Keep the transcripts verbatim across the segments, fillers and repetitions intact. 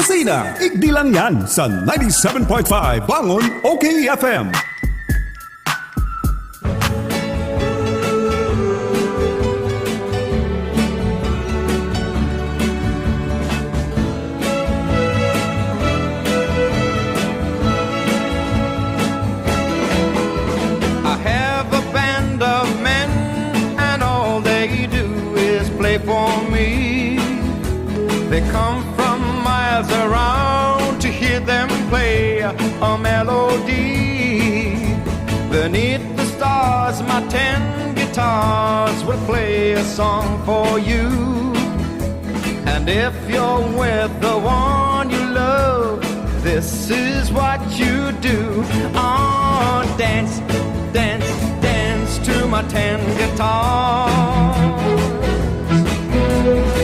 Sina, igdi lang yan sa ninety-seven point five Bangon O K F M. I have a band of men, and all they do is play for me. They come from miles around to hear them play a melody. Beneath the stars, my ten guitars will play a song for you. And if you're with the one you love, this is what you do. Oh, dance, dance, dance to my ten guitars.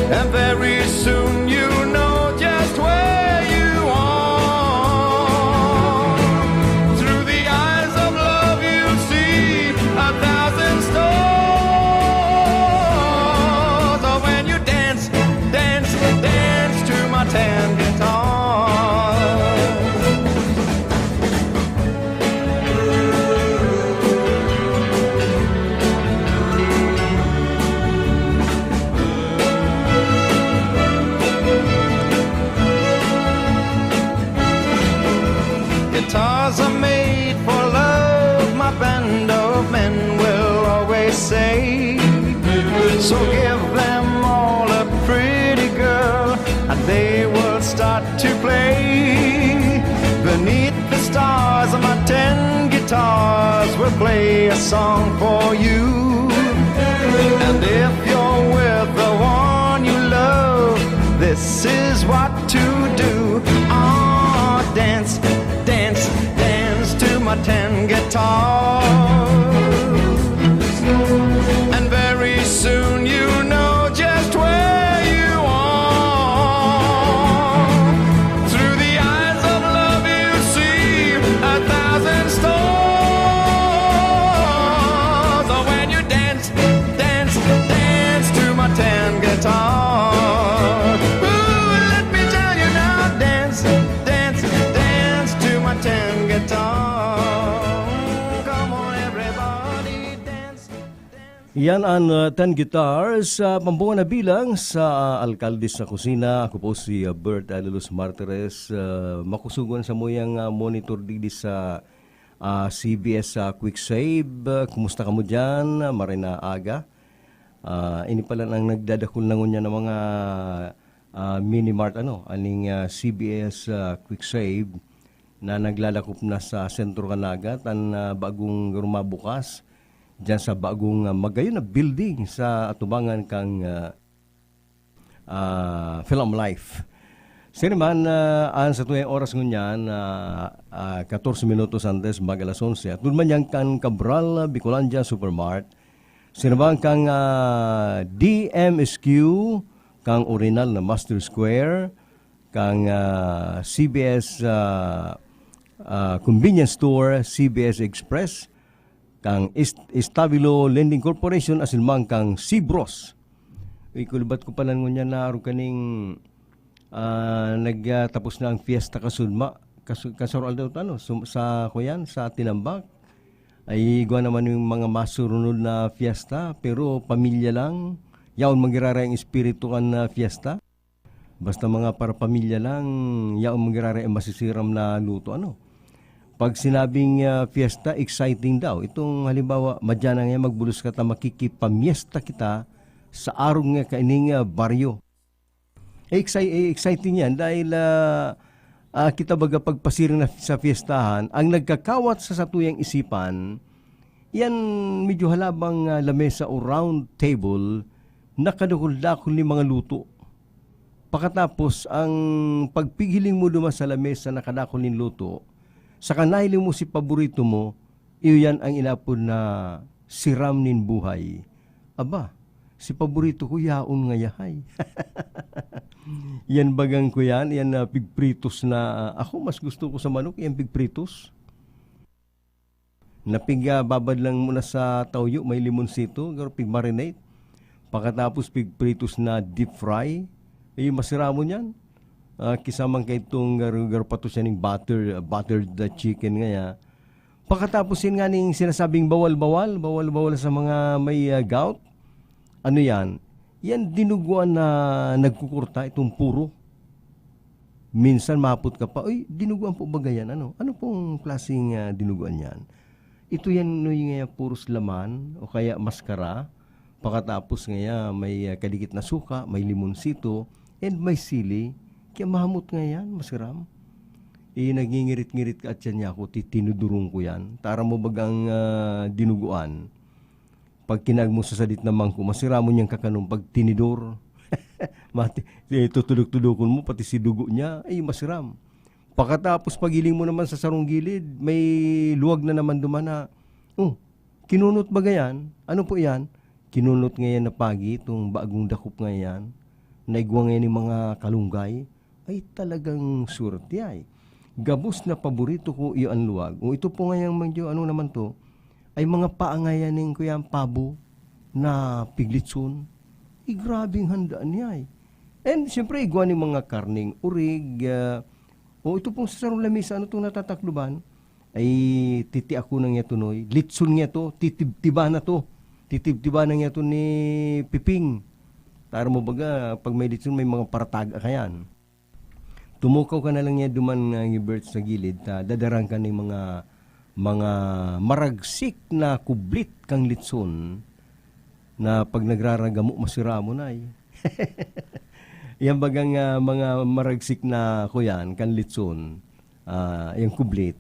And very soon you know just where you are. Through the eyes of love you see a thousand stars. Oh, when you dance, dance, dance to my ten guitars. Guitars are made for love, my band of men will always say. So give them all a pretty girl, and they will start to play. Beneath the stars, my ten guitars will play a song for you. And if you're with the one you love, this is what to do. Ah, dance, dance, dance to my ten guitars. And very soon you know just where you are. Through the eyes of love you see a thousand stars. Oh, when you dance, dance, dance to my ten guitar. Ooh, let me tell you now, dance, dance, dance to my ten guitar. Come on, everybody, dance, dance. Yan an, uh, ten guitars, uh, pambunga na bilang sa, uh, Alkalde sa Kusina. Ako po si, uh, Bert Alilus Martires. Uh, makusugon sa muyang, uh, monitor digdi sa, uh, C B S, uh, Quick Save. Uh, kumusta kamo diyan? Uh, maray na aga. Ah, ini pala ang nagdadakul na ngunyan ng mga, ah, mini mart, ano, aning, ah, C B S, ah, Quick Save na naglalakop na sa sentro kan Naga, tan, ah, bagong rumabukas diyan sa bagong, ah, magayon na building sa atubangan kang, ah, ah, Film Life. Siring man, ah, an satuyang oras ngunyan, ah, ah, katorse minutos antes mag alas onse. Atod man yan kan Cabral, ah, Bicolandia Supermart, siring man kang, ah, D M S Q, kang Orinal na Master Square, kang, ah, C B S, ah, ah, Convenience Store, C B S Express, kang Est-, Estabilo Lending Corporation, asin man kang Cibros. Uy, kulubat ko pala ngunyan na arog kaning, ah, nag, ah, tapos na ang fiesta kasudma, kasu-, kasaro aldaw ta, ano, sum-, sa, kuyan, sa Tinambak. Ay, igwa naman yung mga masurunod na fiesta, pero pamilya lang. Yaon magiraray ang espiritu kan, ah, fiesta. Basta mga parapamilya lang, yaon magiraray ang masisiram na luto, ano. Pag sinabing, ah, fiesta, exciting daw. Itong halimbawa, madya na ngayon, magbulos ka ta, makikipamiesta kita sa arog nga kaining, ah, baryo. Exci-, eh, exciting yan dahil, ah, ah, kita baga pagpasiring na sa fiestahan, ang nagkakawat sa satuyang isipan, yan medyo halabang, ah, lamesa o round table, nakadakul-dakul ni mga luto. Pakatapos, ang pagpigiling mo duman sa lamesa na kadakul nin luto, saka nahiling mo si paborito mo, iyo yan ang inapod na siram nin buhay. Aba, si paborito ko yaon nga yahay. Yan bagang ko yan, yan na pigpritos na, ako mas gusto ko sa manok, yan pigpritos. Napig, ah, babad lang muna sa tawyo, may limonsito, pero pig-marinate. Pagkatapos, pigpritos na deep fry. Eh, masiramon yan. Ah, kisamang kay itong gar-, garpato siya ning butter, buttered chicken ngaya. Pakatapos yan nga ning sinasabing bawal-bawal, bawal-bawal sa mga may, ah, gout. Ano yan? Yan dinuguan na nagkukurta, itong puro. Minsan mahapot ka pa, "Uy, dinuguan po ba yan? Ano, ano pong klaseng, ah, dinuguan yan?" Ito yan, no, yung, ah, puros laman o kaya maskara. Pakatapos ngaya may, ah, kadikit na suka, may limonsito, and may sili. Kaya mahamot nga yan, masiram. Eh, nagngingirit-ngirit ka at yan niya ako, titinudurong ko yan. Tara mo bagang, ah, dinuguan. Pag kinag mo sa sadit na mangko, masiramon niyang kakanon pag tinidor. Mati, eh, tutudok-tudokon mo, pati si dugo niya, ay masiram. Pakatapos, pagiling mo naman sa sarong gilid, may luwag na naman duman na, "Oh, kinunot ba gayan? Ano po yan?" Kinunot ngayan na pagi, itong bagong dakop ngayan, na igwa ngayan yung mga kalunggay. Ay, talagang swerte ay. Gabos na paborito ko iyo an luwag. O, ito po ngayang medyo ano naman to, ay mga paangayan ning kuya ang pabo na piglitson. Ay, grabeng handaan niya ay. And siyempre, igwa ning mga karning urig, ah, o ito pong sa sarong lamesa, ano itong natatakloban? Ay, titi ako na niya to, Noy. Litson niya to, titibtiba na to. Titibtiba na niya to ni Piping. Tara mo baga, pag may litson, may mga parataga ka yan. Tumukaw ka na lang niya duman nga, Gilbert, sa gilid, ta dadaran ka ning mga, mga maragsik na kublit kang litson na pag nagraragamo, masiramon ay. Yan bagang, ah, mga maragsik na, kuyan, kan litson, ah, yung kublit.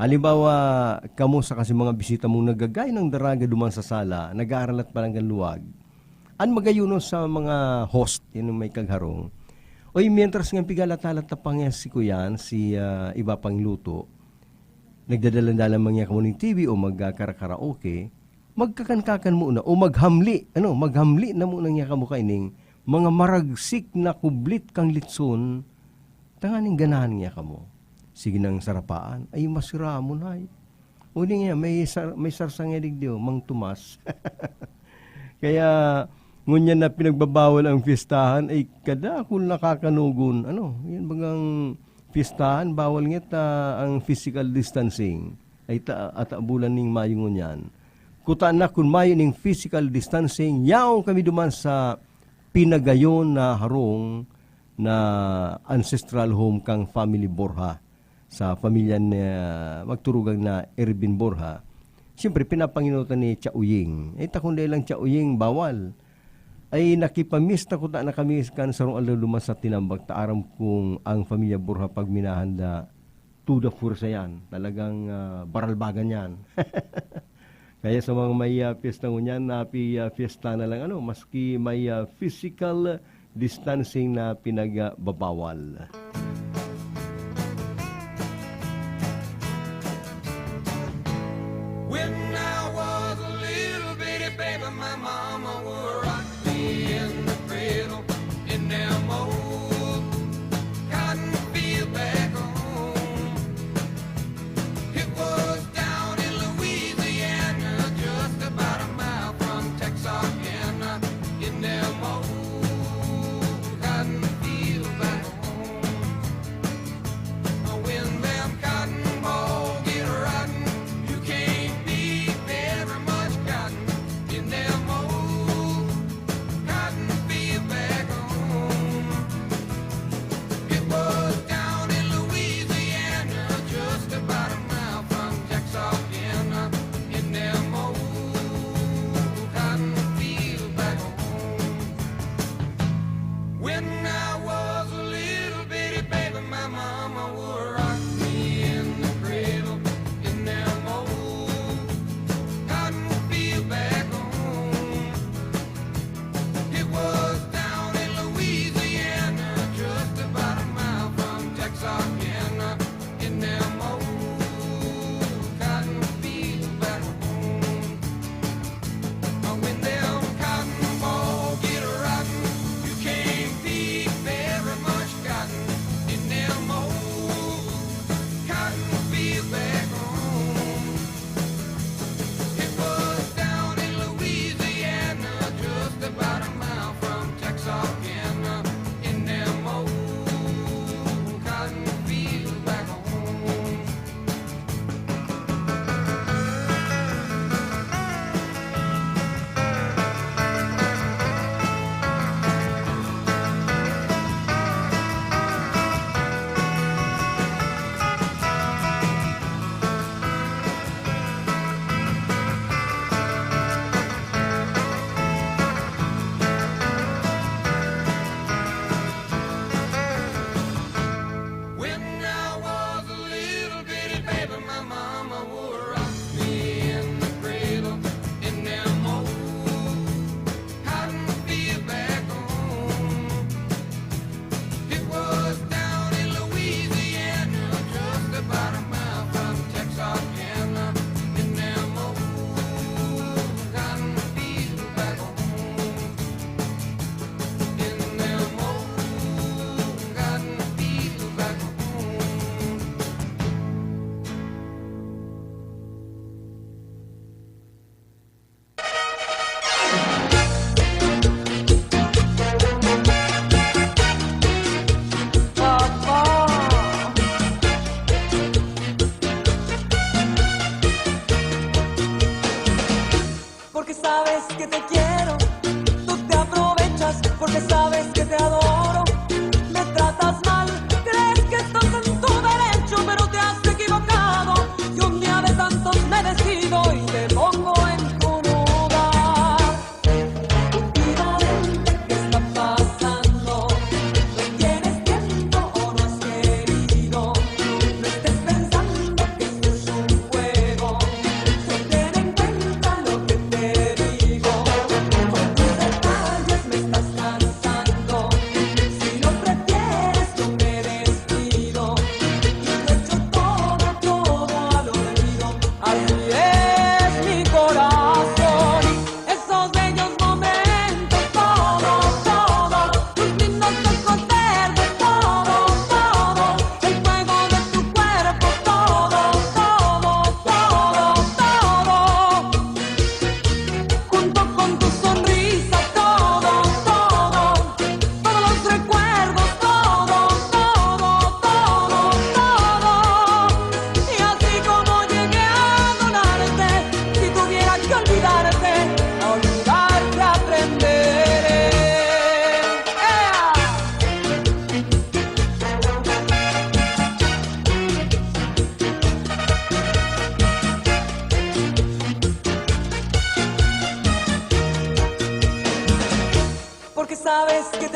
Halimbawa, kamo sa kasi mga bisita mong nagagay ng daraga duman sa sala, nag-aaralat pa lang kan luwag. An magayuno sa mga host, yan ang may kagharong. Oy, mientras nga pigalatalata pa nga si kuyan, si, ah, iba pang luto, nagdadalan-dalan man niya kamo ning T V o magkakaraoke, magkakan-kakan muna o maghamli, ano, maghamli na muna niya kamo kaining mga maragsik na kublit kang litson, tanganing ganahan niya kamo. Sige nang sarapaan, ay masiramon ay. O di nga, may sar-, may sarsa nga digdi, oh, Mang Tomas. Kaya, ngunyan na pinagbabawal ang fiestahan, ay kadakul nakakanugon. Ano, yan bagang fiestahan, bawal nga ta ang physical distancing. Ay ta, ata bulan ning Mayo ngunyan. Kuta na kun mayo ning physical distancing, yaon kami duman sa pinagayon na harong na ancestral home kang family Borja, sa pamilya ni, ah, magturugang na Ervin Borja. Siyempre, pinapanginutan ni Cha Uying. Eh, ta kun dai lang Cha Uying, bawal. Ay, nakipamista kuta na kami kan sarong aldaw duman sa tinambak, ta aram kong ang pamilya Borja pagminahan da, to the fullest yan. Talagang, ah, baralbagan yan. Kaya sa mga may, ah, piyesta ngunyan, happy, ah, fiesta na lang, ano, maski may, ah, physical distancing na pinagbabawal. When I was a little bitty baby, my mama would rock me in the cradle in them old cotton field back home. It was down in Louisiana, just about a mile from Texarkana, in them old cotton field back home.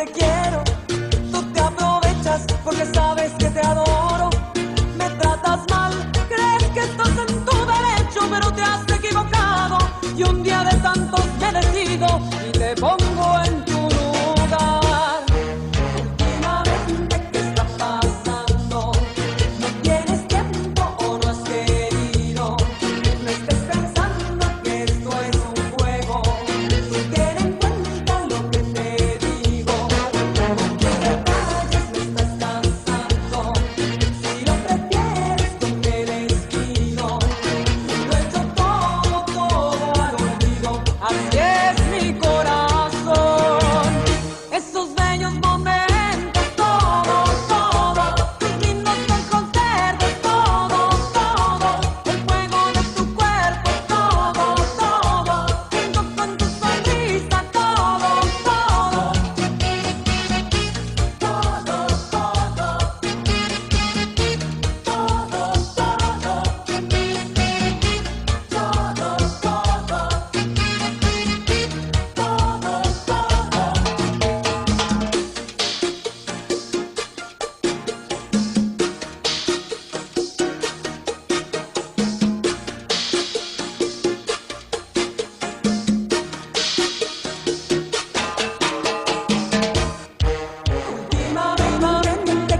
Te quiero, tú te aprovechas porque sabes que te adoro. Me tratas mal, crees que estás en tu derecho, pero te has equivocado. Y un día de tantos me decido y te pongo en tu lugar. Últimamente, ¿qué está pasando? ¿No tienes tiempo o no has querido? No estés pensando que esto es un juego. Tú ten en cuenta lo que te digo. Con tus detalles me estás cansando. Si lo prefieres, yo me descuido. Lo he hecho todo, todo al olvido. Así es mi corazón. Esos bellos momentos, todo, todo. Tus lindos ojos verdes, todo, todo. El fuego de tu cuerpo, todo, todo. Junto con tu sonrisa, todo, todo. Todo, todo. Todo, todo. Todo, todo. Todo, todo. Últimamente,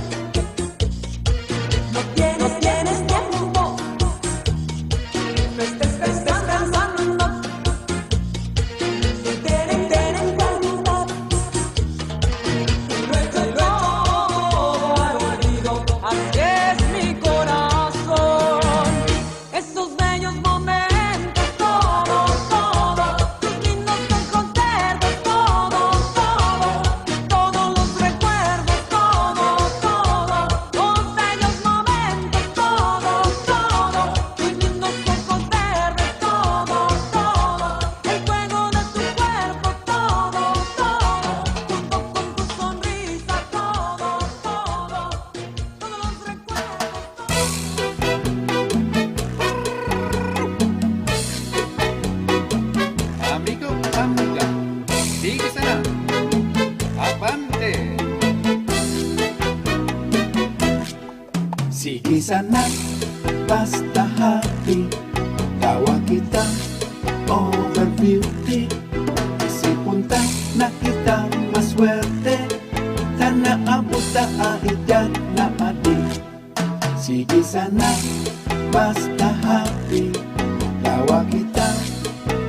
no tienes, tienes tiempo. No estés pensando. Ten en, ten en cuenta. Lo he hecho todo al olvido. Así es mi corazón. Esos bellos momentos, todo, todo. Tus lindos ojos verdes, todo, todo. Todos los recuerdos, todo, todo. Los bellos momentos, todo, todo. Tus lindos ojos verdes, todo, todo. El fuego de tu cuerpo, todo, todo. Junto con tu sonrisa, todo, todo. Todos los recuerdos. Amigo, amiga, sige sana. Abante! Sige sana, basta happy. Tawa kita, over fifty. Isipon ta na kita maswerte. Ta naabot ta a edad na adi. Sige sana, basta happy. Tawa kita,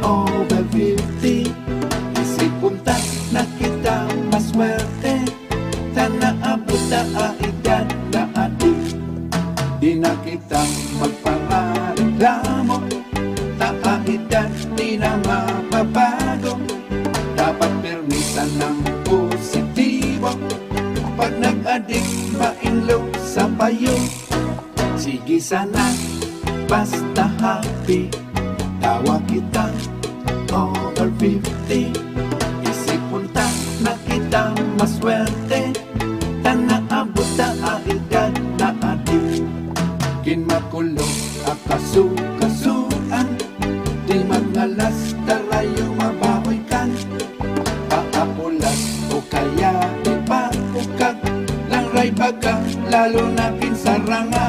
over fifty. Isipon ta na kita maswerte. Ta naabot ta a edad na adi. Di na kita magpareklamo. Ta a edad di na mababago. Dapat pirmi sanang positibo. Pag nag-adik, mainlo sa payo. Sige sana, basta happy. Tawa kita, over fifty. Isipon ta na kita maswerte. Ta naabot ta a edad na adi. Kin makulog a kasukasuan. Di mangalas, tarayo mabahoy kan. Paapulas o kaya di pa ukag. Langray baga, lalo na kin saranga.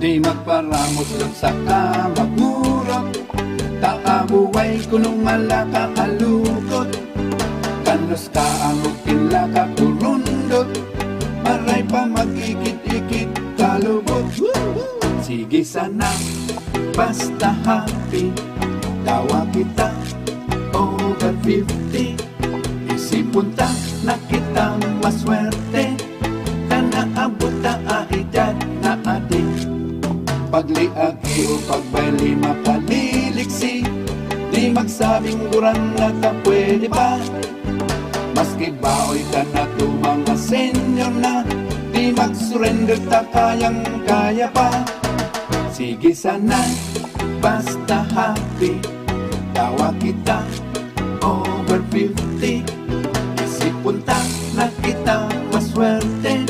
Di magparamos lang saka magmurot. Takabuhay kunong malaka alukot. Kanos ka ang kinlaka kurundot. Maray pa magikit-ikit kalubot. Sige sana, basta happy. Tawa kita, over fifty. Isipon ta na kita maswerte. Ta naabot ta a edad na adi. Pagliagi o pagbayle makaliliksi. Di magsabing guran na ta pwede pa. Maski baoy ka na to, mga senior na. Di mag-surrender ta, kayang-kaya pa. Sige sana, basta happy. Tawa kita, over fifty. Isip Punta na kita, maswerte,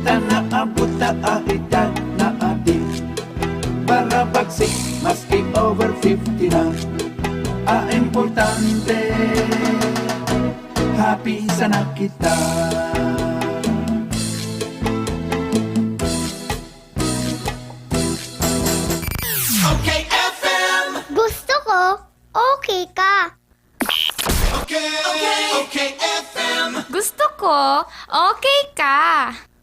ta naabot ta a edad na adi. Para pagsik, maski over fifty na, a importante, happy sana kita. Okay F M. Gusto ko, okay ka. Okay, okay, okay F M. Gusto ko, okay ka.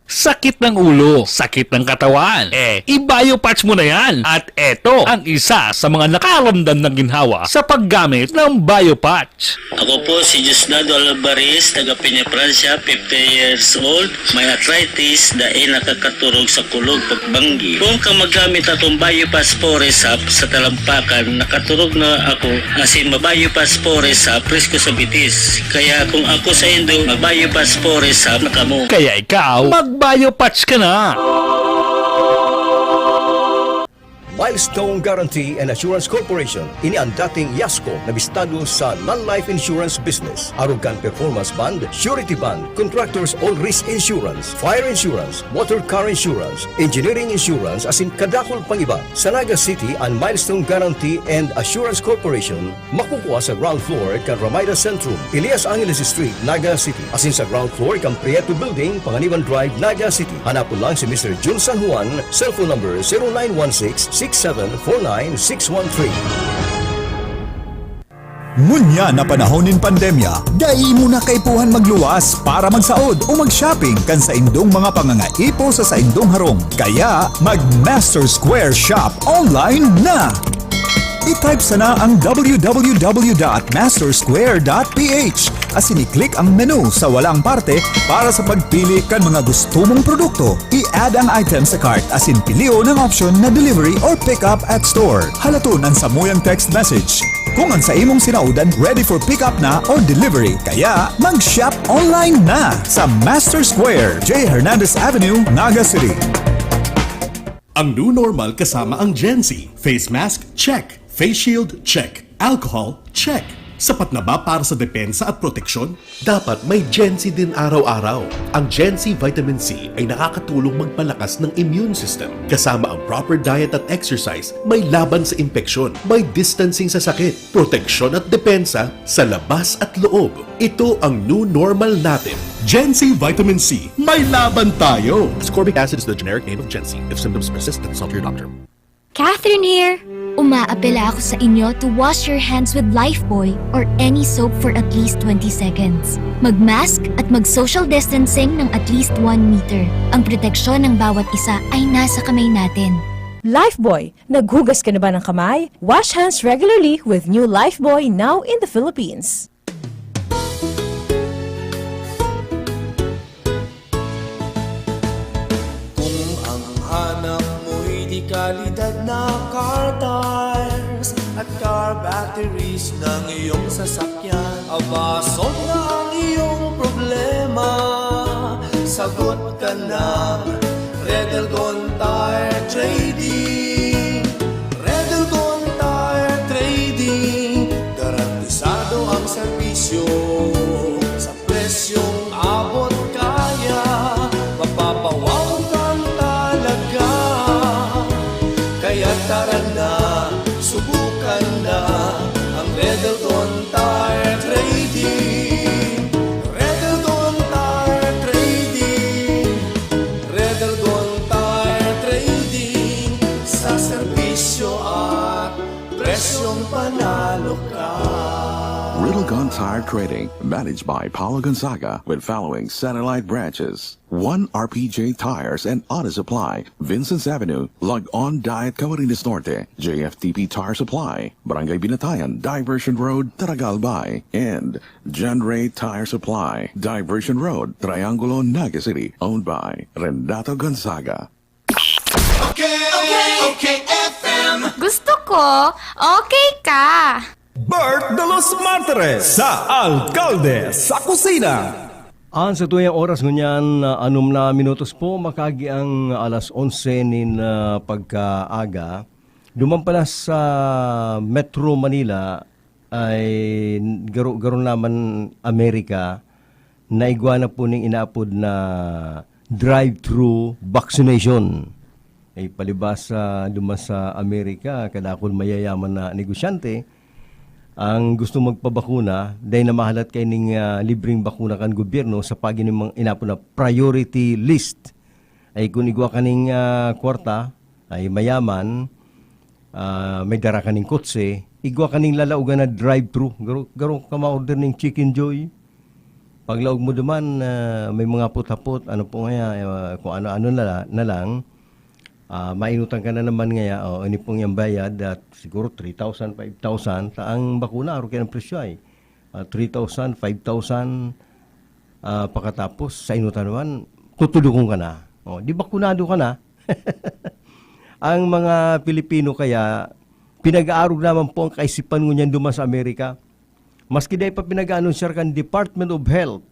Sakit ng ulo, sakit ng katawan. Eh, i-Biopatch mo na yan. At eto ang isa sa mga nakaramdam ng ginhawa sa paggamit ng Biopatch. Ako po si Diosdado Alvarez, taga Peñafrancia, fifty years old. May arthritis, dai nakakaturog sa kulog pagbanggi. Kung ka magamit atong Biopass Forest Hub sa talampakan, nakaturog na ako, asin ma-Biopass Forest Hub, presko sa bitis. Kaya kung ako sa indo, ma-Biopass Forest Hub na kamo. Kaya ikaw, mag-Biopatch ka na! Milestone Guarantee and Assurance Corporation, ini ang dating Yasco na bistado sa non-life insurance business. Arog kan performance bond, surety bond, contractors all risk insurance, fire insurance, motor car insurance, engineering insurance, asin kadakul pang iba. Sa Naga City, an Milestone Guarantee and Assurance Corporation makukua sa ground floor kan Romayda Centrum, Elias Angeles Street, Naga City, asin sa ground floor kan Prieto Building, Panganiban Drive, Naga City. Hanapon lang si Mister Jun San Juan, cellphone number zero nine one six six seven four nine six one three. Ngunyan na panahon nin pandemya, dai mo na kaipuhan magluwas para magsaod o mag-shopping kan saindong mga pangangaipo sa saindong harong. Kaya, mag-Master Square Shop online na! I-type sana ang w w w dot master square dot p h asin i-click ang menu sa walang parte para sa pagpili kan mga gusto mong produkto. I-add ang item sa cart asin pilion ang option na delivery or pick up at store. Halaton an samuyang text message kung an sa imong sinaodan ready for pick up na or delivery. Kaya mag-shop online na sa Master Square, J Hernandez Avenue, Naga City. Ang new normal kasama ang Gen Z. Face mask, check. Face shield, check. Alcohol, check. Sapat na ba para sa depensa at proteksyon? Dapat may Gen Z din araw-araw. Ang Gen Z Vitamin C ay nakakatulong magpalakas ng immune system. Kasama ang proper diet at exercise, may laban sa impeksyon, may distancing sa sakit, proteksyon at depensa sa labas at loob. Ito ang new normal natin. Gen Z Vitamin C, may laban tayo! Ascorbic acid is the generic name of Gen Z. If symptoms persist, consult your doctor. Catherine here! Umaapela ako sa inyo to wash your hands with Lifebuoy or any soap for at least twenty seconds. Mag-mask at mag-social distancing ng at least one meter. Ang proteksyon ng bawat isa ay nasa kamay natin. Lifebuoy, naghugas ka na ba ng kamay? Wash hands regularly with new Lifebuoy, now in the Philippines. Kung ang hanap mo'y de kalidad na car tires at car batteries ng iyong sasakyan, aba, sobra ang iyong problema. Sagot ka ng Red Elgon Tire Trading. Red Elgon Tire Trading, garantisado ang serbisyo sa presyong abot kaya. Mapapawaw kang talaga. Kaya tara na, subukan na ang Red Elgon Tire Trading. Red Elgon Tire Trading. Red Elgon Tire Trading, sa serbisyo at presyong panalo ka. Riddlegon Tire Trading, managed by Paulo Gonzaga, with following satellite branches: One R P J Tires and Auto Supply, Vincent's Avenue, Log-On Diet, Camarines Norte; J F T P Tire Supply, Barangay Binatayan, Diversion Road, Taragal Bay; and John Ray Tire Supply, Diversion Road, Triangulo, Naga City, owned by Renato Gonzaga. Okay, okay, okay F M. Gusto ko, okay ka. Bert de los Martires sa Alkalde sa Kusina. An satuyang oras ngunyan, anom na minutos po, makagi ang alas onse nin, ah, pagkaaga. Duman pala sa Metro Manila ay garo-, garo naman Amerika, Naigwa na po ning inaapod na drive-thru vaccination. Ay palibas sa duman sa Amerika, kadakul mayayaman na negosyante ang gusto magpabakuna, dahil na mahalat kaining, ah, libreng bakuna kan gobyerno sa pagi ning mga inaapod na priority list. Ay kun igwa kaning, ah, kwarta, ay mayaman, ah, may dara kaning kotse, igwa kaning lalaogan na drive-thru. Garo, garo ka ma-order ning Chicken Joy. Paglaog mo duman, ah, may mga hapot-hapot, ano po ngaya, ah, kung ano-ano na la-, na lang. Ah, mainutan ka na naman ngaya, o, ini pong iyang bayad at siguro three thousand, five thousand, ta ang bakuna, arog kaya ang presyo ay, ah, three thousand, five thousand, ah, pakatapos sa inutan naman, tutulukon ka na. O, di bakunado ka na. Ang mga Pilipino kaya, pinag-aarog naman po ang kaisipan ngunyan duman sa Amerika. Maski dai pa pinag-aanunsyar kan Department of Health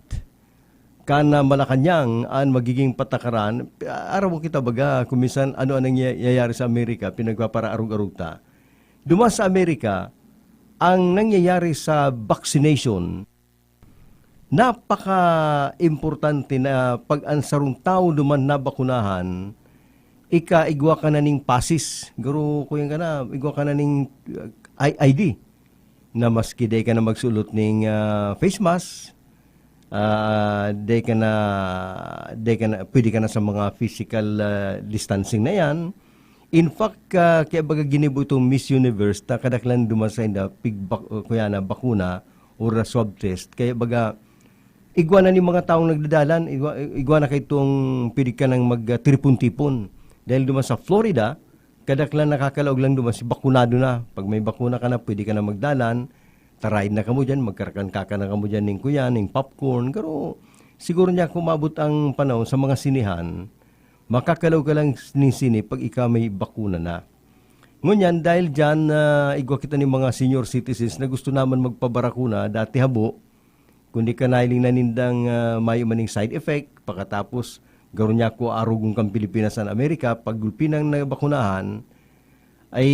kan, ah, Malacañang an magiging patakaran, aram mo kita baga, kung minsan ano ang nangyayari sa Amerika, pinagpaparaarog-arog ta. Duman sa Amerika, ang nangyayari sa vaccination, napaka-importante na pag ang sarong tawo duman nabakunahan, ika, igwa ka na ning pasis. Garo, kuyan ka na, igwa ka na ning, uh, I-, I D. Na maski dai ka na magsulot ning, ah, face mask, ah, dai ka na, dai ka na, pwede ka na sa mga physical, ah, distancing na yan. In fact, ah, kaya baga ginibo itong Miss Universe, ta kadaklan duman sa inda, pig-, bak-, kuya na, bakuna or swab test. Kaya baga, igwa na ni mga taong nagdadalan, igwa, igwa na kay itong pwede ka nang magtiripon-tipon. Dahil duman sa Florida, kadaklan nakakalaog lang duman si bakunado na. Pag may bakuna ka na, pwede ka na magdalan. Taraid na kamo dyan, magkarakan-kakan na kamo dyan ning kuyan, ning popcorn. Pero siguro niya kung maabot ang panahon sa mga sinehan, makakalaog ka lang ning sine pag ikaw may bakuna na. Ngunyan, dahil dyan, ah, igwa kita ning mga senior citizens na gusto naman magpabarakuna, dati habo, kundi ka nahiling na nindang, ah, mayo maning side effect, pakatapos garo niya ko arugon kan Pilipinas an Amerika, pag gulpi nang nabakunahan, ay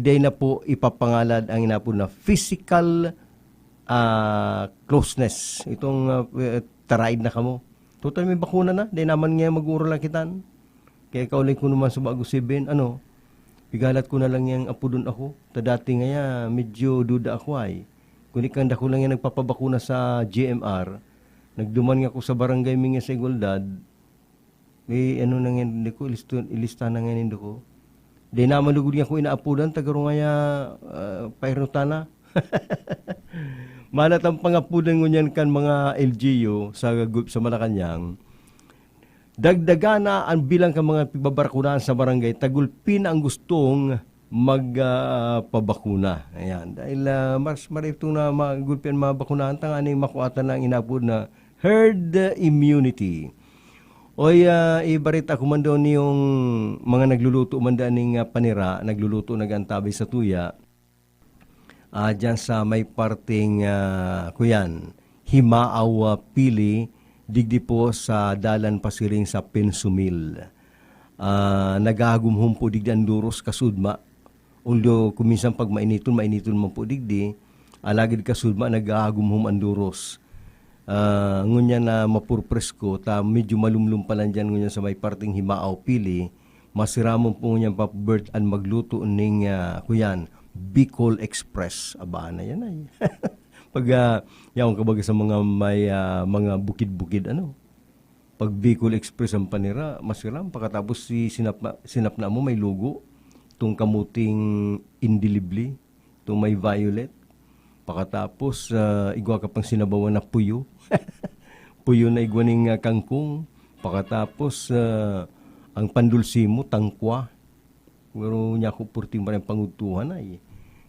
dai na po ipapangalad ang inapod na physical, ah, closeness. Itong, ah, eh, taraid na kamo. Total may bakuna na, dai naman ngayon mag-uurulakitan. Kaya kaulay ko naman sa Bago Seven, ano, pigalat ko na lang yang apodon ako. Ta dati ngaya, medyo duda ako ay. Kundi kang dako lang yan nagpapabakuna sa G M R. Nagduman nga ako sa barangay mi nga sa Igualdad. May ano na ngayon, hindi ko, ilisto-, ilista na ngayon, hindi ko. Di naman lugod nga ako inaapodan, tagaro ngaya, ah, pairutana. Malat ang pangapodan ngunyan kan mga L G U sa, sa Malacañang. Dagdagan na ang bilang kan mga pigbabakunahan sa barangay, tagulpi na ang gustong mag, ah, pabakuna. Ayan, dahil, ah, mas mariptong na magulpi ang mga bakunahan, tanganing makuatan na ang inapod na herd immunity. Oy, ah, ibarita ko man daw niyong mga nagluluto man daan ning, ah, panira, nagluluto, nag-antabay sa tuya. Ah, diyan sa may parteng, ah, kuyan, Himao, ah, Pili, digdi po sa dalan pasiring sa Pensumil. Ah, nagahagumhom po digdi ang duros kasudma. Although, kung minsan pag mainiton, mainiton man po digdi, alagad kasudma, nagahagumhom ang duros. Ah, ngunyan na mapurpresko, ta medyo malumlom pa lang diyan ngunyan sa may parteng Himao, Pili, masiramon po ngunyan pa Bert an magluto ning, ah, kuyan, Bicol Express. Aba na yan ay. Pag, ah, yaon ka baga sa mga may, ah, mga bukid-bukid, ano, pag Bicol Express ang panira, masiram. Pakatapos si sinapna, sinapna mo may lugo, itong kamuting indilibli, itong may violet. Pakatapos, ah, igwa ka pang sinabawan na puyo. Puyo na igwa ning, ah, kangkong. Pakatapos, ah, ang pandulsi mo, tangkwa. Pero niya ako purting barang pangudtuhan ay.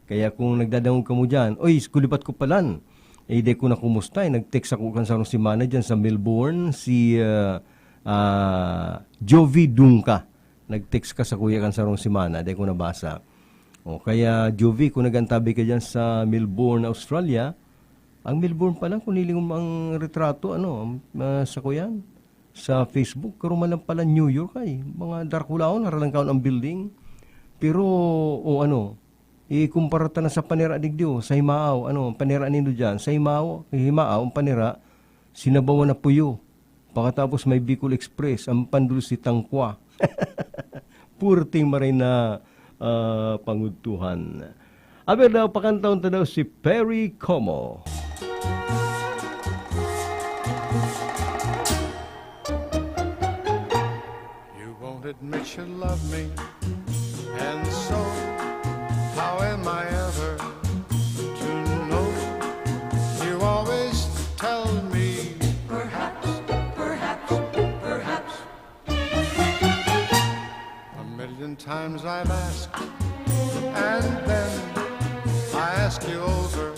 Kaya kung nagdadangog kamo diyan, "Oy, kulibat ko palan." Eh, di ko na kumusta eh. Nag-text ako kan sarong semana diyan sa Melbourne, si, ah, ah, Jovi Dungka. Nag-text ka sa kuya kan sarong semana, di ko nabasa. O kaya, Jovi, kung nag-antabay ka diyan sa Melbourne, Australia, ang Melbourne pa lang, kung nilingom ang retrato, ano, ah, sa kuyan, sa Facebook, karuman lang pala New York ay, mga Darkulaon, haralangkaon ang building. Pero, o ano, ikumpara ta na sa panira digdi, o, sa Himao, ano, ang panira nindo diyan, sa Himao, Himao, ang panira, sinabawan na puyo. Pakatapos may Bicol Express, an pandulse tangkwa. Purting maray na, ah, pangudtuhan. Aber daw, pakantaon ta daw si Perry Como. You won't admit you love me, and so how am I ever to know? You always tell me, perhaps, perhaps, perhaps. A million times I've asked, and then I ask you over.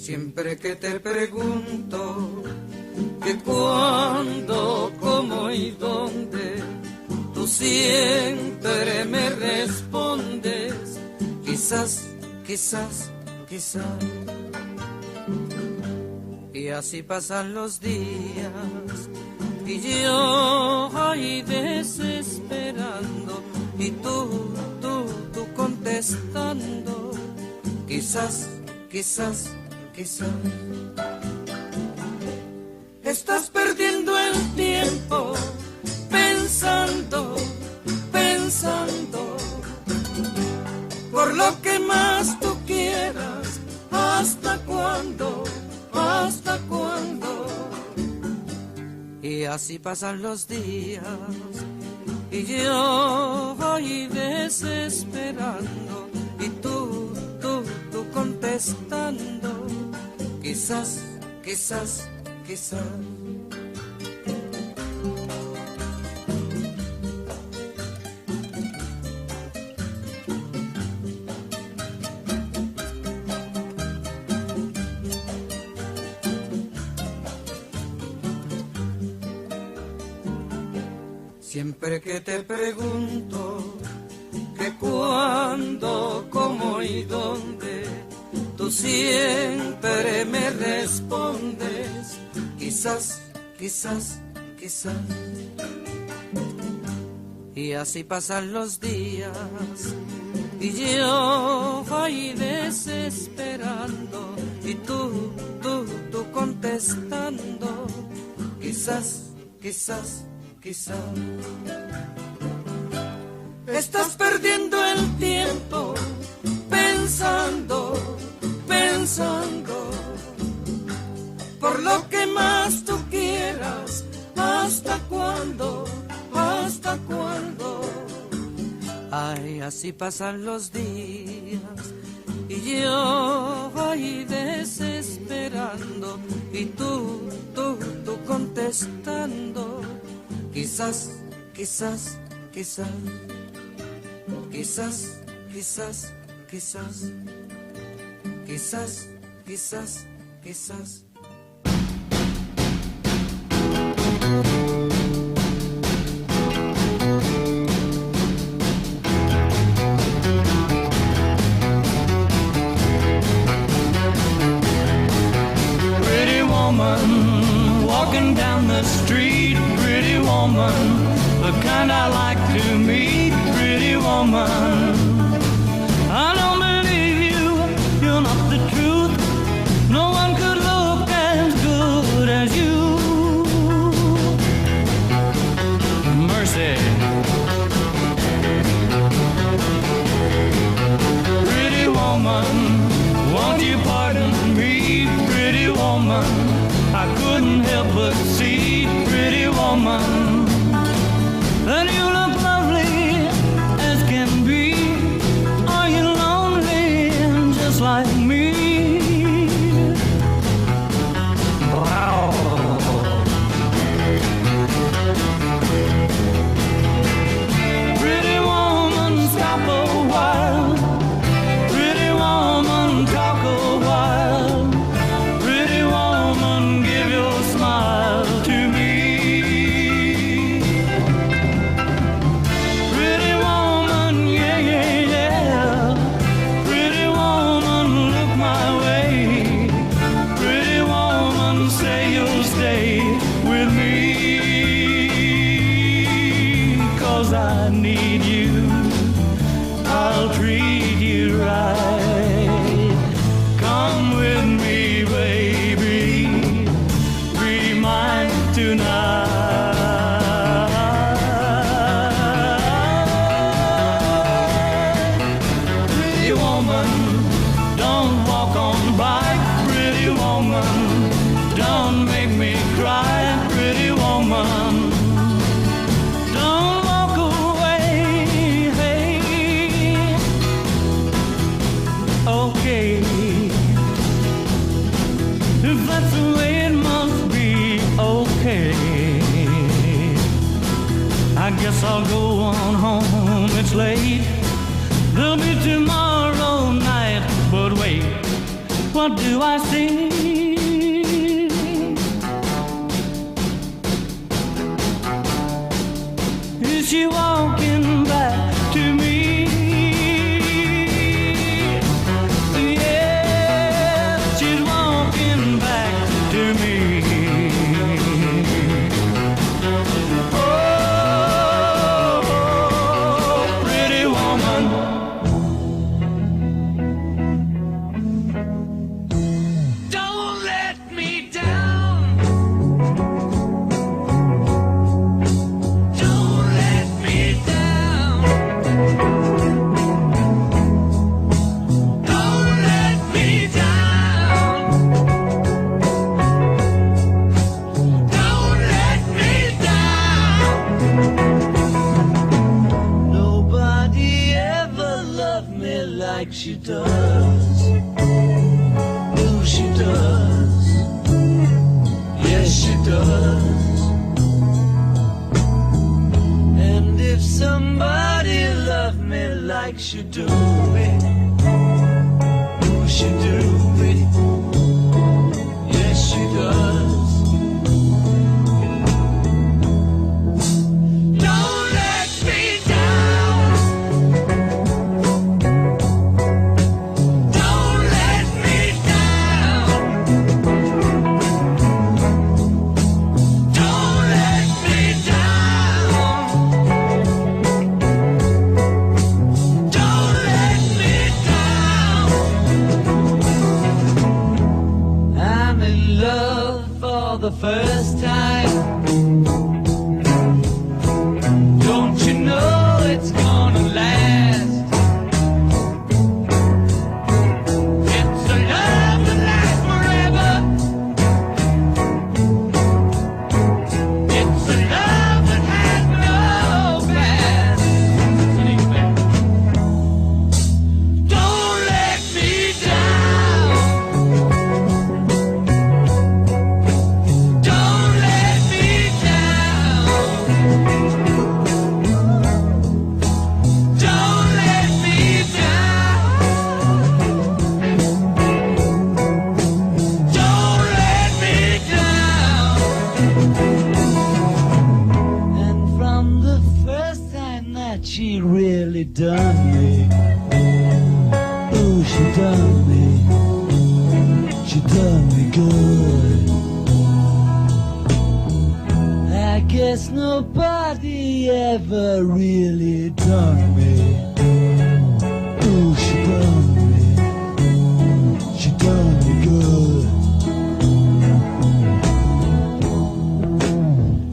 Siempre que te pregunto que cuándo, cómo y dónde, tú siempre me respondes, quizás, quizás, quizás. Y así pasan los días y yo ahí desesperando y tú, tú, tú contestando, quizás, quizás, quizás. Estás perdiendo el tiempo pensando, pensando por lo que más tú quieras. ¿Hasta cuándo? ¿Hasta cuándo? Y así pasan los días y yo voy desesperando y tú, tú, tú contestando, quizás, quizás, quizás. Siempre que te pregunto que cuándo, cómo y dónde, tú siempre me respondes, quizás, quizás, quizás. Y así pasan los días y yo voy desesperando y tú, tú, tú contestando, quizás, quizás, quizás. Estás perdiendo el tiempo pensando, pensando por lo que más tú quieras. ¿Hasta cuándo? ¿Hasta cuándo? Ay, así pasan los días y yo voy desesperando y tú, tú, tú contestando, quizás, quizás, quizás. Quizás, quizás, quizás. Quizás, quizás, quizás. Pretty woman walking down the street, pretty woman, the kind I like to meet, pretty woman. I don't believe you, you're not the truth. No one could look as good as you. Mercy. Pretty woman, won't you pardon me, pretty woman? I couldn't help but see, pretty woman, that you look lovely as can be. Are you lonely just like me? Pretty woman, stop a I need you, I'll treat you right. Come with me, baby, be mine tonight. Pretty woman, don't walk on by. Pretty woman, don't make me cry. Pretty woman, don't walk away. Hey. Okay. If that's the way it must be, okay. I guess I'll go on home, it's late. There'll be tomorrow night, but wait, what do I see? Is she walking back to me? Yes, she's walking back to me. Oh, pretty woman. Don't let me down. Don't let me down. Don't let me down. Don't let me down. Nobody ever loved me like she does. Oh, she does. Yes, she does. And if somebody loved me like she do me, oh, she do me. Yes, she does. Don't let me down. Don't let me down. Don't let me down. Don't let me down. I'm in love for the first time. Don't you know it's gonna last? It's a love that lasts forever. It's a love that has no past. Don't let me down. Don't let me down. Don't let me down. Don't let me down. And from the first time that she really done me, ooh, she done me, she done me good. I guess nobody ever really done me. Ooh, she done me. She done me good.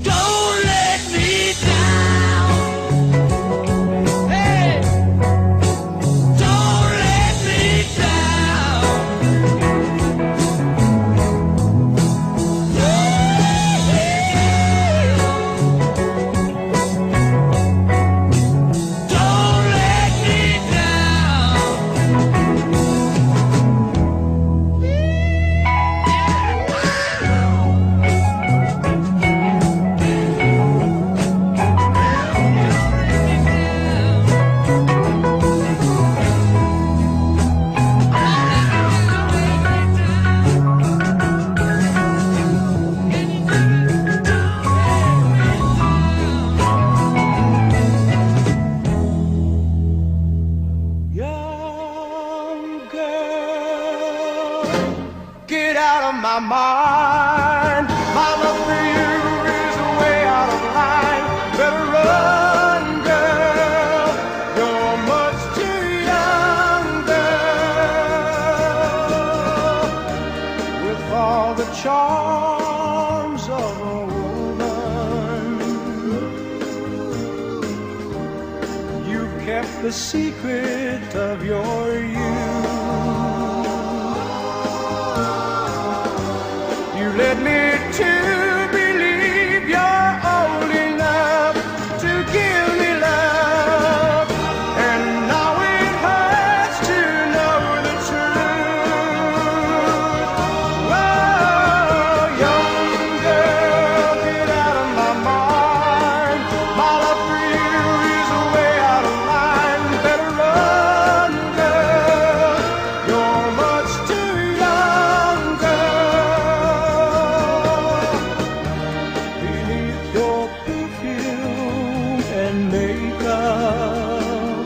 Don't let me down. Hey! Don't let me down. Don't let me down. Young girl, get out of my mind. My love for you is way out of line. Better run, girl. Charms of a woman. You've kept the secret of your youth. You led me to believe you're old enough to give me love. And now it hurts to know the truth. Whoa, young girl, get out of my mind. My love for you is way out of line. Better run, girl. You're much too young, girl. Beneath your perfume and makeup,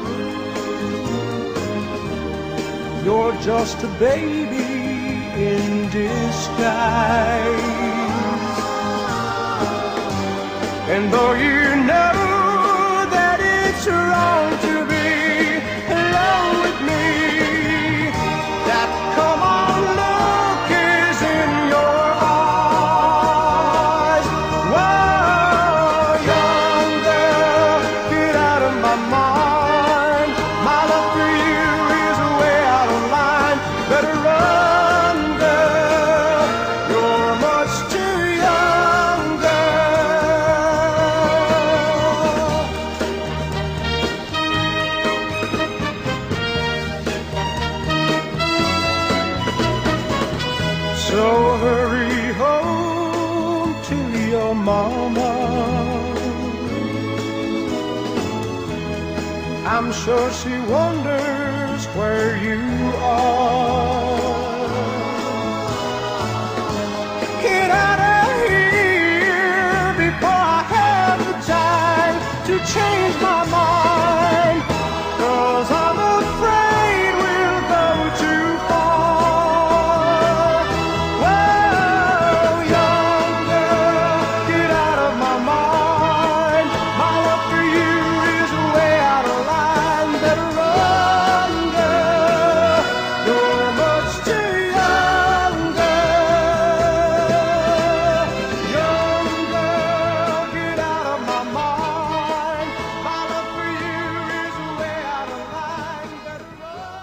you're just a baby in disguise. And though you know that it's wrong to be alone with me, that come on look is in your eyes. Whoa, young girl, get out of my mind. My love for you is way out of line. Better run, girl. You're much too young, girl. So hurry home to your mama. I'm sure she wonders where you are. Get out of here before I have the time to change my mind. 'Cause I'm afraid we'll go too far. Whoa, young girl, get out of my mind. My love for you is way out of line. Better run, girl. You're much too young, girl. Young girl, get out of my mind. My love for you is way out of line. Better run.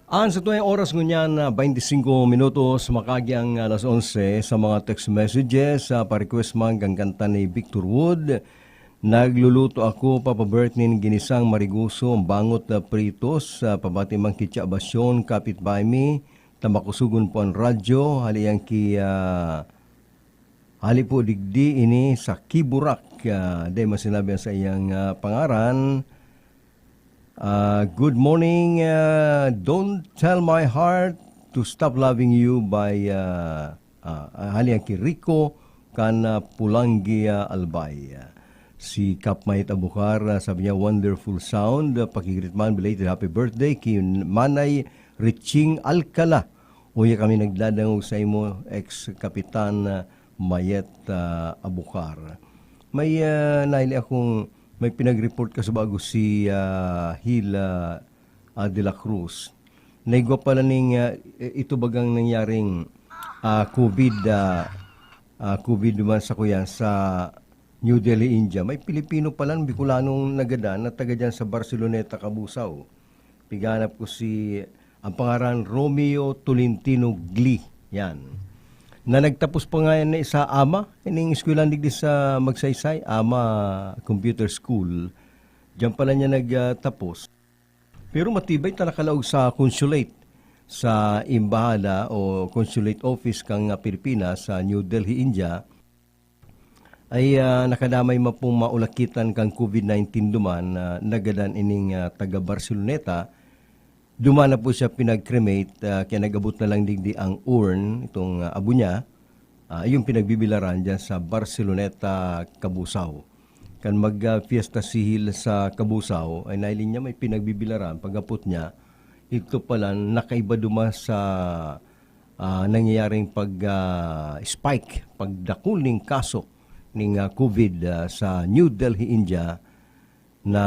An satuyang oras ngunyan na twenty-five minutos, makaagian alas onse. Sa mga text messages, sa pa-request man kan kanta ni Victor Wood, "Nagluluto ako, Papa Bert, nin ginisang marigoso, bangot na pritos, sa pabati man ki Tia Basyon, kapitbahay mi, ta makusogon po an radyo, hali yan ki, ah, hali po digdi ini sa Kiburak." Ah, di man sinabi ang saiyang, ah, pangaran. Ah, "Good morning, ah, Don't Tell My Heart to Stop Loving You" by, ah, ah, hali yan ki Rico kan, ah, Pulangi, ah, Albay. Si Kap Mayet Abukar, ah, sabi niya, "Wonderful sound." Ah, paki-greet man, belated happy birthday ki Manay Riching Alcala. Uya kami nagdadangog sa imo, ex-kapitan, ah, Mayet, ah, Abukar. May, ah, naili akong may pinag-report ka sa bago si, ah, Hil, ah, ah, de la Cruz. Naigwa pala ning, ah, i-, ito bagang nangyaring, ah, COVID, ah, ah, COVID naman sa kuya sa New Delhi, India. May Pilipino palan, Bicolanong nagadan na taga dyan sa Barceloneta, Cabusao. Piganap ko si, ang pangaran, Romeo Tolentino Gli. Yan. Na nagtapos pa nga yan sa ama, ining eskwelahan digdi sa Magsaysay, ama Computer School. Diyan pala niya nagtapos. Pero matibay ta nakalaog sa consulate, sa embahada o consulate office kan Pilipinas sa New Delhi, India. Ay, ah, nakadamay man pong maulakitan kan COVID nineteen duman na nagadan ining, ah, taga Barceloneta. Duman na po siya pinag-cremate, ah, kaya nag-abot na lang digdi ang urn, itong, ah, abo niya. Ah, yung pinagbibilaran dyan sa Barceloneta, Cabusao. Kan mag, ah, fiesta sihil sa Cabusao, ay nahiling niya may pinagbibilaran. Pag-abot niya, ito pala nakaiba duman sa ah, nangyayaring pag, ah, spike, pagdakul ning kaso ning, ah, COVID, ah, sa New Delhi, India, na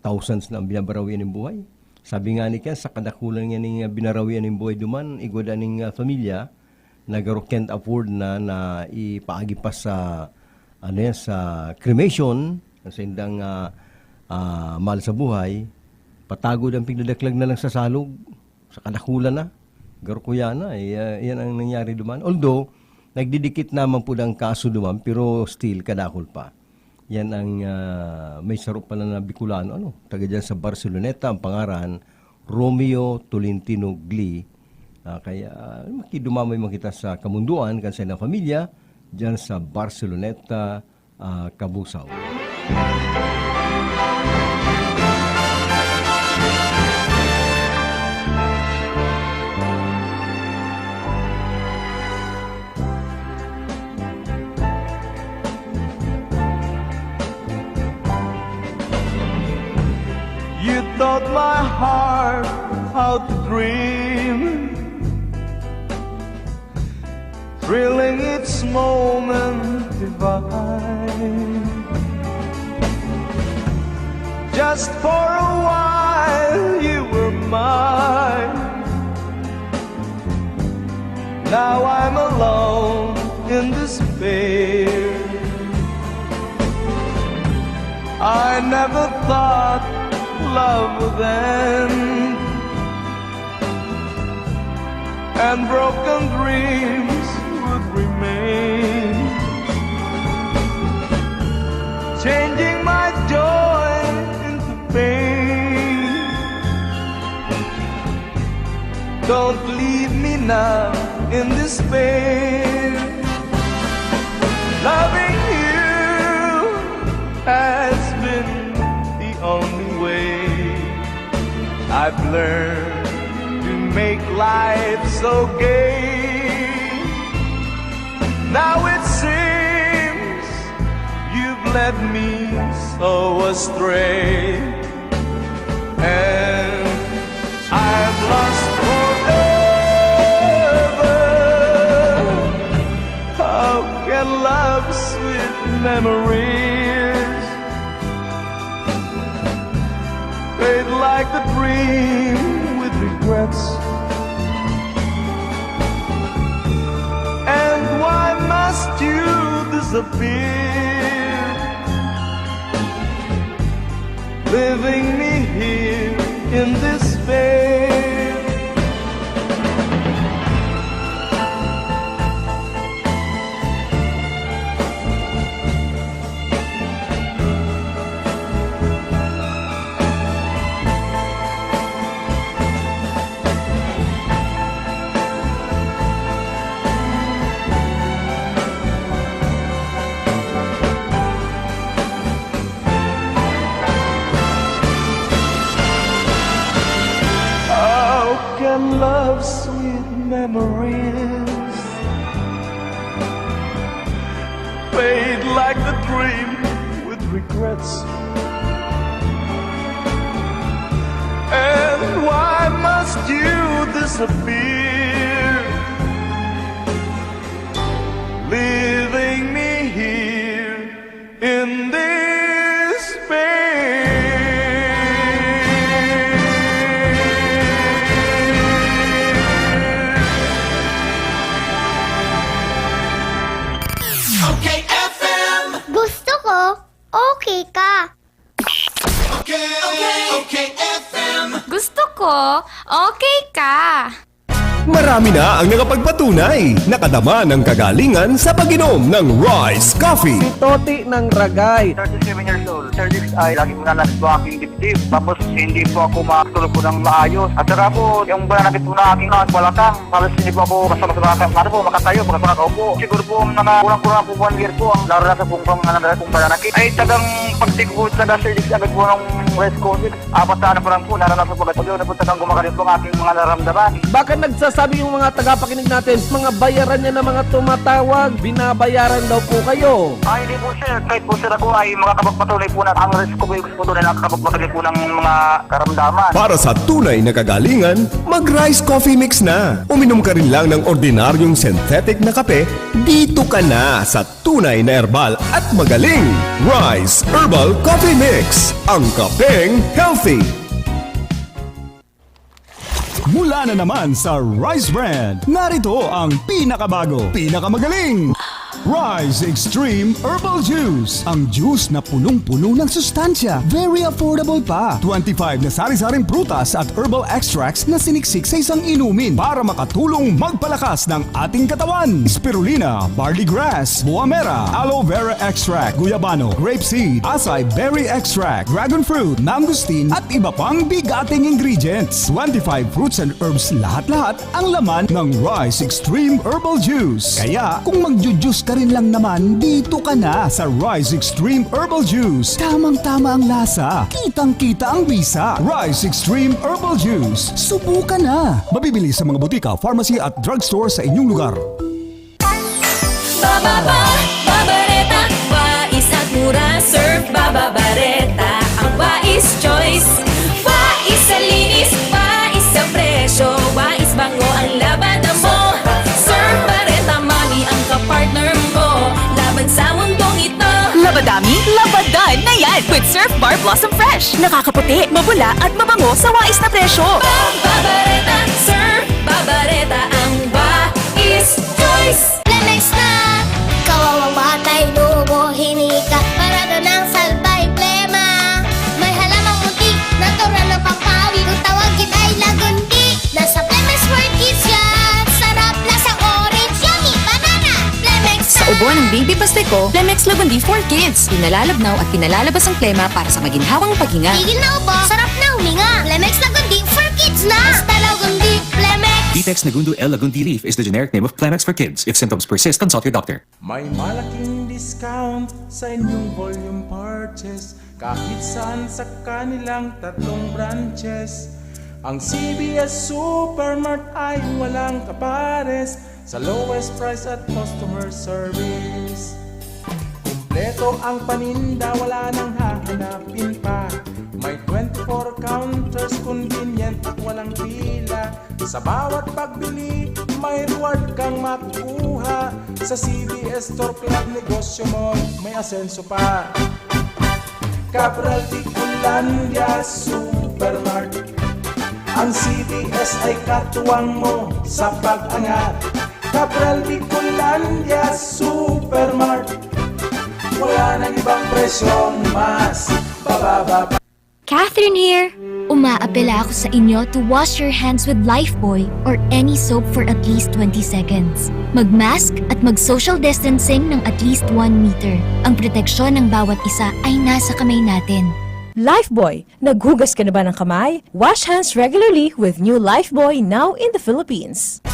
thousands na ang binabarawian nin buhay. Sabi nga ni Ken, sa kadakulan nga ning, ah, binarawian nin buhay duman, igwa daa ning, ah, pamilya, na garo can't afford na, na ipaagi pa sa, ano yan, sa cremation, sa indang, ah, ah, mahal sa buhay, patagod ang pigdadaklag na lang sa salog, sa kadakulan na. Garo kuya na, eh, ah, yan ang nangyari duman. Although, nagdidikit naman po ang kaso duman, pero still, kadakol pa. Yan ang, ah, may saro pala na Bicolano, ano, taga dyan sa Barceloneta, ang pangaran, Romeo Tolentino Gli. Ah, kaya, ah, makidumamay man kita sa kamundoan, kan sa inang pamilya, dyan sa Barceloneta, ah, Cabusao. You taught my heart how to dream, thrilling each moment divine. Just for a while you were mine. Now I'm alone in despair. I never thought love would end, and broken dreams would remain, changing my joy into pain. Don't leave me now in despair. Loving you has been the only way I've learned to make life so gay. Now it seems you've led me so astray, and I'm lost forever. How can love's sweet memories fade like the dream with regrets? And why must you disappear, leaving me here in despair? How can love's sweet memories fade like the dream with regrets? And why must you disappear, leaving me here in despair? Okay, F M. Gusto ko, okay ka. Okay, okay, okay, F M. Gusto ko, okay ka. Marami na ang nakapagpatunay. Nakadama ng kagalingan sa pag-inom ng Rice Coffee. Si Toti ng Ragay. Thirty-seven years old. Sir Dix, ay lagi ko na nagbaking dibdib. Tapos hindi po ako makatulog po ng maayos. At saka po, yung banana cue po na aking balakang, halos hindi po ako basta-basta makaka-, ano po, makatayo, basta makakaupo. Siguro po, mga kulang-kulang po one year po ang naranasan pong pang-, ano, pong banana cue. Ay, tagang pagtig po, taga Sir Dix, agad po ng Rice Coffee. Apat na ano pa lang po, naranasan ko agad. Pag-una po, tagang gumagaling po ang aking mga nararamdaman. Baka nagsasabi yung mga tagapakinig natin, mga bayaran niya na mga tumatawag, binabayaran daw po kayo. Ah, hindi po, sir. Kahit po, sir, ako ay makakapagpatunay po na ang Rice Coffee po doon ay nakakapagpatunay po ng mga karamdaman. Para sa tunay na kagalingan, mag-Rice Coffee Mix na. Uminom ka rin lang ng ordinaryong synthetic na kape, dito ka na sa tunay na herbal at magaling. Rice Herbal Coffee Mix, ang kapeng healthy. Mula na naman sa Rice Brand, narito ang pinakabago, pinakamagaling Rice Extreme Herbal Juice. Ang juice na punong-puno ng sustansya, very affordable pa. Twenty-five na sari-saring prutas at herbal extracts na siniksik sa isang inumin para makatulong magpalakas ng ating katawan. Spirulina, barley grass, buamera, aloe vera extract, guyabano, grape seed, acai berry extract, dragon fruit, mangosteen, at iba pang bigating ingredients. Twenty-five fruits and herbs lahat-lahat ang laman ng Rice Extreme Herbal Juice. Kaya, kung magju-juice ka rin lang naman, dito ka na sa Rice Extreme Herbal Juice. Tamang-tama ang lasa, kitang-kita ang bisa. Rice Extreme Herbal Juice. Subukan na! Mabibili sa mga butika, pharmacy at drugstore sa inyong lugar. Bababa, Babareta, Wais at mura, Surf Bababareta, ang Wais Choice. Wais sa linis, Wais sa presyo, Wais bango ang labada mo. Surf Bareta, Mami ang kapartner mo laban sa mundong ito. Labadami, labadan na yan with Surf Bar Blossom Fresh. Nakakaputi, mabula at mabango sa wais na presyo. Babareta, Surf Babareta, ang Wais Choice. Plemex na! Kawawang batay, lubo, hinika, parada ng salbay, plema. May halamang munti, natural na pampawi. Kung tawagin ay lagundi, nasa Plemex for Kids yan. Sarap, lasang orange, yummy, banana. Plemex Sa na! Ubo ng baby paste ko, Plemex Lagundi for Kids. Pinalalabnaw at pinalalabas ang plema para sa maginhawang paghinga. Tigil na ubo, sarap na huminga. Plemex Lagundi for Kids na! Basta Lagundi, Plemex! Vitex Negundo L Lagundi Leaf is the generic name of Plemex for Kids. If symptoms persist, consult your doctor. May malaking discount sa inyong volume purchase kahit saan sa kanilang tatlong branches. Ang C V S Supermart ay walang kapares sa lowest price at customer service. Kumpleto ang paninda, wala nang hahanapin pa. May twenty-four counters, convenient at walang pila. Sa bawat pagbili, may reward kang makukuha. Sa C V S Store Club, negosyo mo may asenso pa. Cabral Bicolandia Supermart. Ang C V S ay katuwang mo sa pag-angat. Cabral Bicolandia Supermart. Wala nang ibang presyong mas bababa pa. Catherine here! Umaapela ako sa inyo to wash your hands with Lifebuoy or any soap for at least twenty seconds. Mag-mask at mag-social distancing ng at least one meter. Ang proteksyon ng bawat isa ay nasa kamay natin. Lifebuoy, naghugas ka na ba ng kamay? Wash hands regularly with new Lifebuoy, now in the Philippines.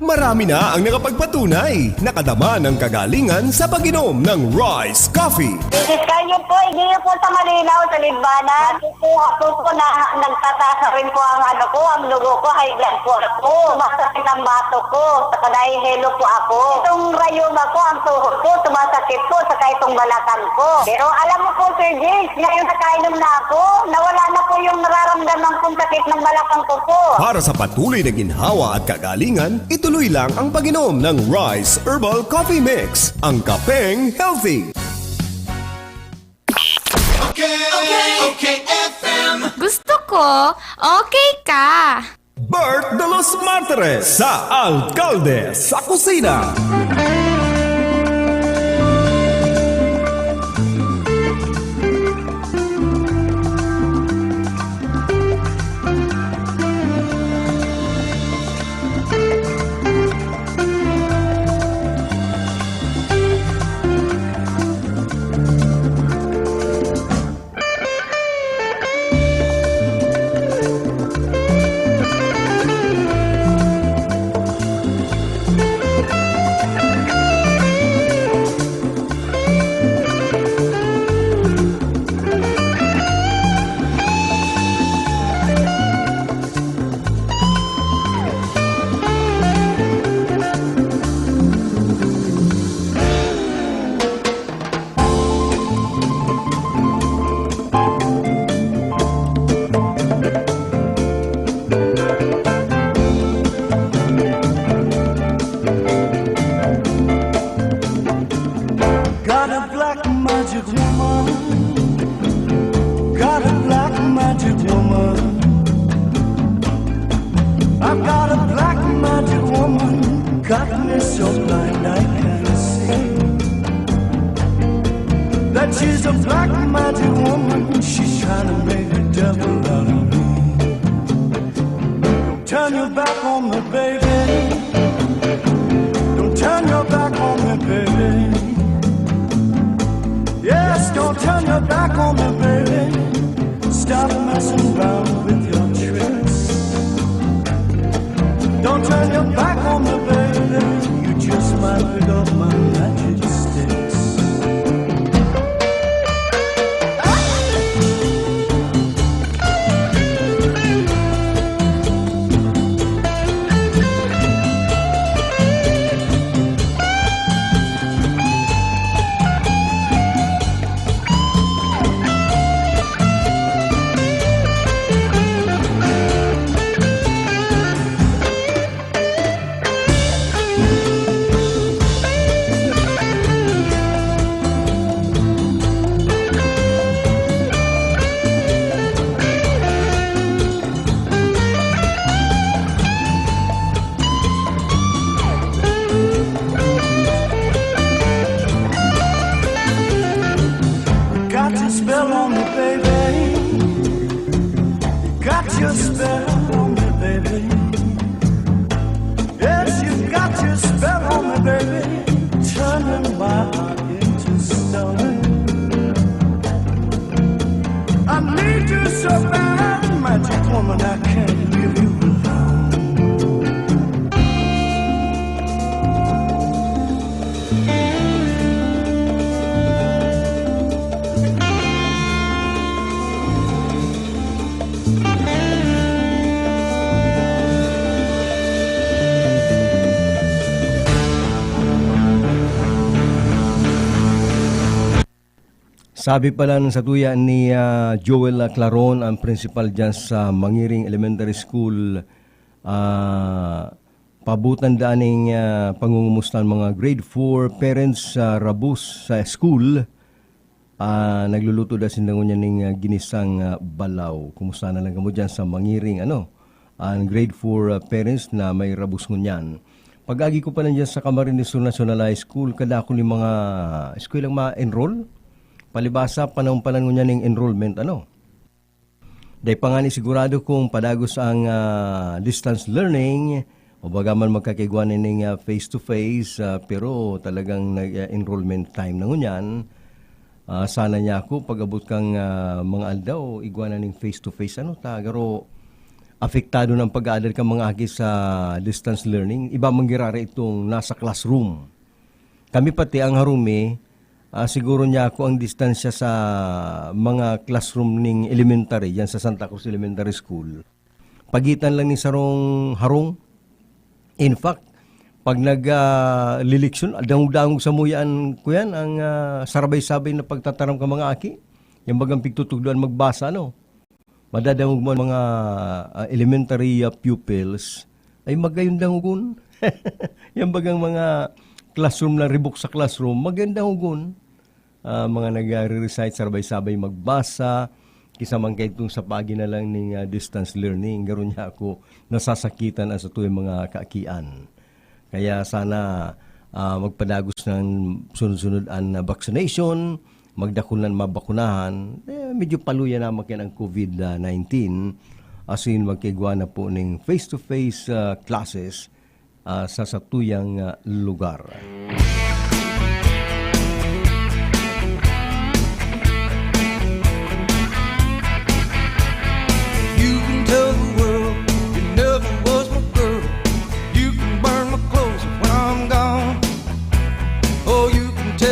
Marami na ang nakapagpatunay, nakadama ng kagalingan sa pag-inom ng Rice Coffee. Bilis kayo po, hindi niyo po sa malinaw, sa Libana. Nakukuha po po na nagtataas na rin po ang ano ko, ang dugo ko, high blood po ako. Sumasakit ang bato ko, saka nahihilo po ako. Itong rayuma ko, ang tuhod ko, sumasakit po, saka itong balakang ko. Pero alam mo po, Sir James, ngayon nakainom na ako, nawala na po yung nararamdaman kong sakit ng balakang ko po. Para sa patuloy na ginhawa at kagalingan, ituloy lang ang pag-inom ng Rice Herbal Coffee Mix, ang kapeng healthy. Okay, okay, F M. Gusto ko, okay ka. Bert de los Martires sa Alkalde sa Kusina. Turn your back on me, baby. Stop messing around with your tricks. Don't turn your back on me, baby. You just might pick up my magic sticks. Got your spell on me, baby. Got your spell on me, baby. Yes, you got your spell on me, baby. Turning my heart into stone. I need you so bad, magic woman, I can't leave you alone. Sabi pala ng satuya ni, ah, Joel Claron, ang principal diyan sa Mangiring Elementary School, ah, pabutan daan ning, ah, pangungumusta ang mga grade four parents sa Rabus sa school. Ah, nagluluto da sinda ngunyan ning, ah, ginisang, ah, balaw. Kumusta na lang kamo diyan sa Mangiring, ano? Ang grade four, ah, parents na may Rabus ngunyan. Pag-agi ko pa nandiyan sa Camarines Sur National High School, kadakul ning mga eskwelang ma-enroll. Palibasa, panahon pa lang ngunyan ning enrollment, ano? Dai pa ngani sigurado kung padagos ang, ah, distance learning o baga man magkakaigwa na ning, ah, face-to-face, ah, pero talagang nag, ah, enrollment time na ngunyan. Ah, sana niya ako, pag-abot kang, ah, mga aldaw, igwa na ning face-to-face, ano, ta, garo, apektado na ang pag-aaral kan mga aki sa distance learning. Iba man girara itong nasa classroom. Kami pati ang harong mi, ah, siguro niya ako ang distansya sa mga classroom ning elementary, yan sa Santa Cruz Elementary School. Pagitan lang ni sarong harong. In fact, pag nag, ah, leleksyon, dangog-dangog sa muya an, kuyan, ang, ah, sarabay-sabay na pagtataram kan mga aki. Yang bagang pigtutugdoan magbasa, ano? Madadangog mo ang mga, ah, elementary, ah, pupils, ay magayon dangogon. Yang bagang mga classroom na ribok sa classroom, magayon dangogon. Ah, mga nagre-recite, sabay-sabay magbasa, kisa man kaidtong sa paagi na lang ning, ah, distance learning, garo niya ako nasasakitan an satuyang mga kaakian. Kaya sana, ah, magpadagos ng sunod-sunod an, ah, vaccination, magdakul na an mabakunahan, eh, medyo paluya na makin ang covid nineteen, asin magkaigwa na po ning face-to-face, ah, classes, ah, sa satuyang, ah, lugar.